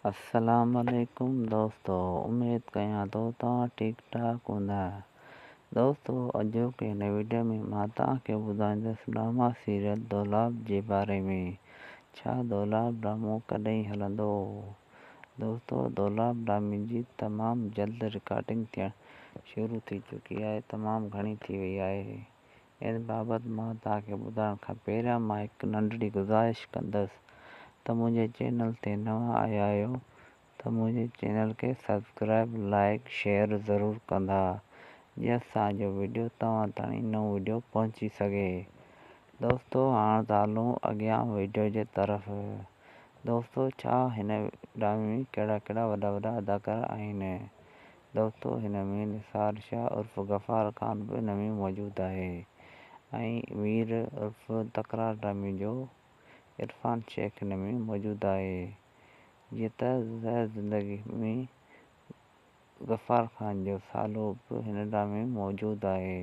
السلام عليڪم دوستو اميد ڪيان ٿو توهان ٺيڪ ٺاڪ هوندا دوستو اڄوڪي هن وڊيو ۾ مان توهان کي ٻڌائيندس ڊراما سيريل دولاب جي باري ۾ ڇا دولاب ڊرامو ڪڏهن هلندو دوستو دولاب ڊرامي جي تمام جلد رڪارڊنگ ٿيڻ شروع ٿي چڪي آهي تمام گهڻي ٿي وئي آهي ان بابت مان توهان کي ٻڌائڻ کان پهريان مان هڪ ننڍڙي گذارش ڪندس ته منهنجي چينل تي نوان آيا آهيو ته منهنجي چينل کي سبسڪرائب لائيڪ شيئر ضرور ڪندا جيئن اسان جو وڊيو توهان تائين نئون وڊيو پهچي سگهي دوستو هاڻ ٿا هلون اڳيان وڊيو جي طرف دوستو ڇا هن ڊرامي ۾ ڪهڙا ڪهڙا وڏا وڏا اداڪار آهن دوستو هن ۾ نثار شاهه عرف غفار خان به هن ۾ موجود آهي ۽ مير عرف تڪرار ڊرامي جو عرفان شيخ هن ۾ موجود آهي جيئن ته زهر زندگي ۾ غفار خان جو سالو به هن ڊرامي ۾ موجود آهي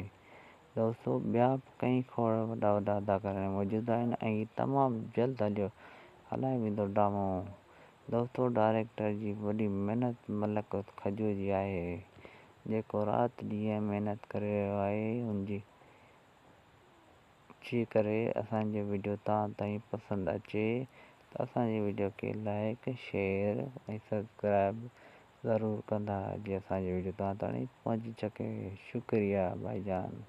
دوستو ٻيا به ڪئين کوڙ وڏا وڏا اداڪار موجود آهن ۽ تمام جلد هليو هلايو ويندو ڊرامو. دوستو ڊائريڪٽر جي وڏي محنت ملڪ کجو جي آهي جيڪو رات ڏينهن محنت ڪري رهيو آهي ان جي جي ڪري اسان جو وڊيو توهان تائين پسند اچي ته اسان جي وڊيو کي لائڪ شيئر ۽ سبسڪرائب ضرور ڪندا جي اسان جي وڊيو توهان تائين پهچي سگهي شڪريه ڀائي جان.